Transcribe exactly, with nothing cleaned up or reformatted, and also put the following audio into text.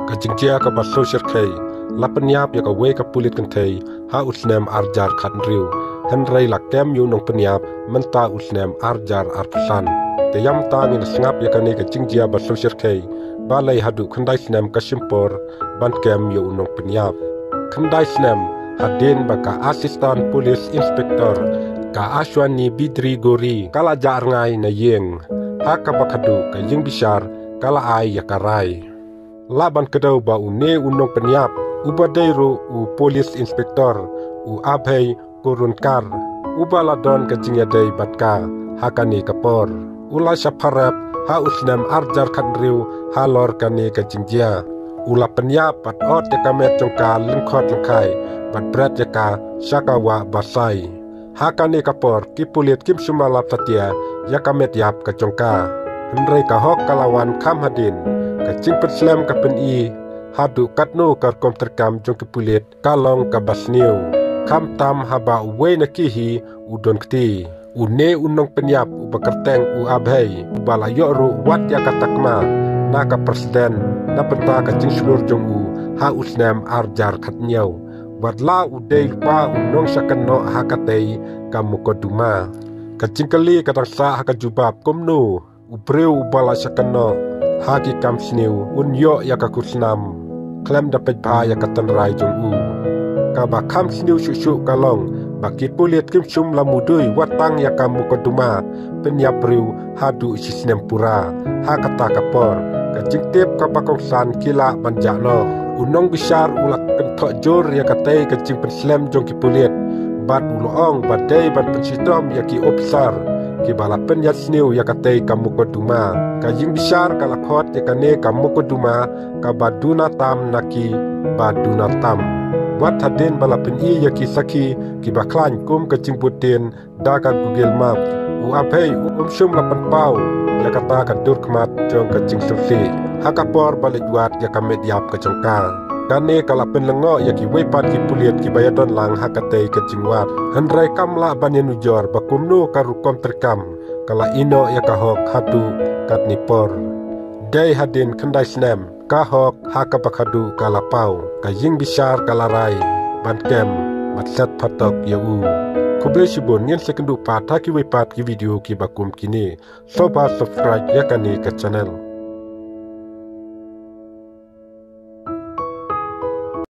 Ka jingjia kaba shu shyrkhei la pynïap ïa kawei ka pulit kynthei ha u snem ar hajar khathynriew, hynrei la kem ïa u nongpynïap mynta u snem ar hajar arphew san. Te ïa mynta ngin sngap ïa kane ka jingjia ba shu shyrkhei, balei haduh khyndai snem ka shim por ban kem ïa u nongpynïap. Khyndai snem hadien ba ka Assistant Police Inspector, ka Ashwani Bidri Gori, ka la jah rngai na ïing, ha kaba khadduh ka ïingbishar ka la ai ïa ka rai. Lah ban kdew ba une u nongpynïap, uba dei ruh u Police Inspector, u Abhay Kurunkar, uba la don ka jingïadei bad ka ha kane ka por, u la shah pharep ha u snem ar hajar khathynriew halor kane ka jingjia. U la pynïap bad ot ïa ka met jong ka lyngkhot lyngkhai bad bret ïa ka sha ka wah ba sai. Ha kane ka por ki pulit kim shym la lap satia ïa ka met ïap ka jong ka. Hynrei ka hok ka la wan kham hadien. Ka jingpynslem ka pyni haduh katno ka rukom treikam jong ki pulit ka long kaba sniew. Khamtam haba uwei na ki hi u don kti. Une u nongpynïap uba kyrteng u Abhay, uba la ïoh ruh wat ïa ka takma na ka president na bynta ka jingshlur jong u ha u snem ar hajar khathynñiew. Wat la u dei lypa u nongshah kynnoh ha katei ka mukotduma. Ka jingkylli ka dang sah ha ka jubab, kumno u briew uba la shah kynnoh ha ki kam sniew un ïoh ïa ka khusnam khlem da peit bha ïa ka tynrai jong u. Kaba kham sniew shuh shuh ka long ba ki pulit kim shym la mudui wat tang ïa ka mukotduma pynïap briew haduh shi snem pura. Ha kata ka por ka jingtip kaba kongsan ki lah ban jah noh. U nongbishar u la kynthoh jur ïa katei ka jingpynslem jong ki pulit bad u la ong ba dei ban pynshitom ïa ki ophisar kiba la pynïasniew ïa katei ka mukotduma. Ka ïingbishar ka la khot ïa kane ka mukotduma kaba duna tam na kiba duna tam. Wat hadien ba la pyni ïa ki sakhi kiba khlaiñ kum ka jingbuddien da ka Google Map, u Abhay um shym la pynpaw ïa kata ka dur khmat jong ka jingsngewsih ha ka por ba leit wad ïa ka met ïap ka jong ka. Kane ka la pynlyngngoh ïa kiwei pat ki pulit kiba ïadon lang ha katei ka jingwad. Hynrei kam lah ban ïanujor ba kumno ka rukom treikam ka la ïehnoh ïa ka hok haduh katne por. Dei hadien khyndai snem ka hok ha kaba khadduh ka la paw. Ka ïingbishar ka la rai ban kem bad set phatok ïa u. Khublei shibun, ngin sa ïakynduh pat ha kiwei pat ki video kiba kum kine. Sngewbha subscribe ïa kane ka channel.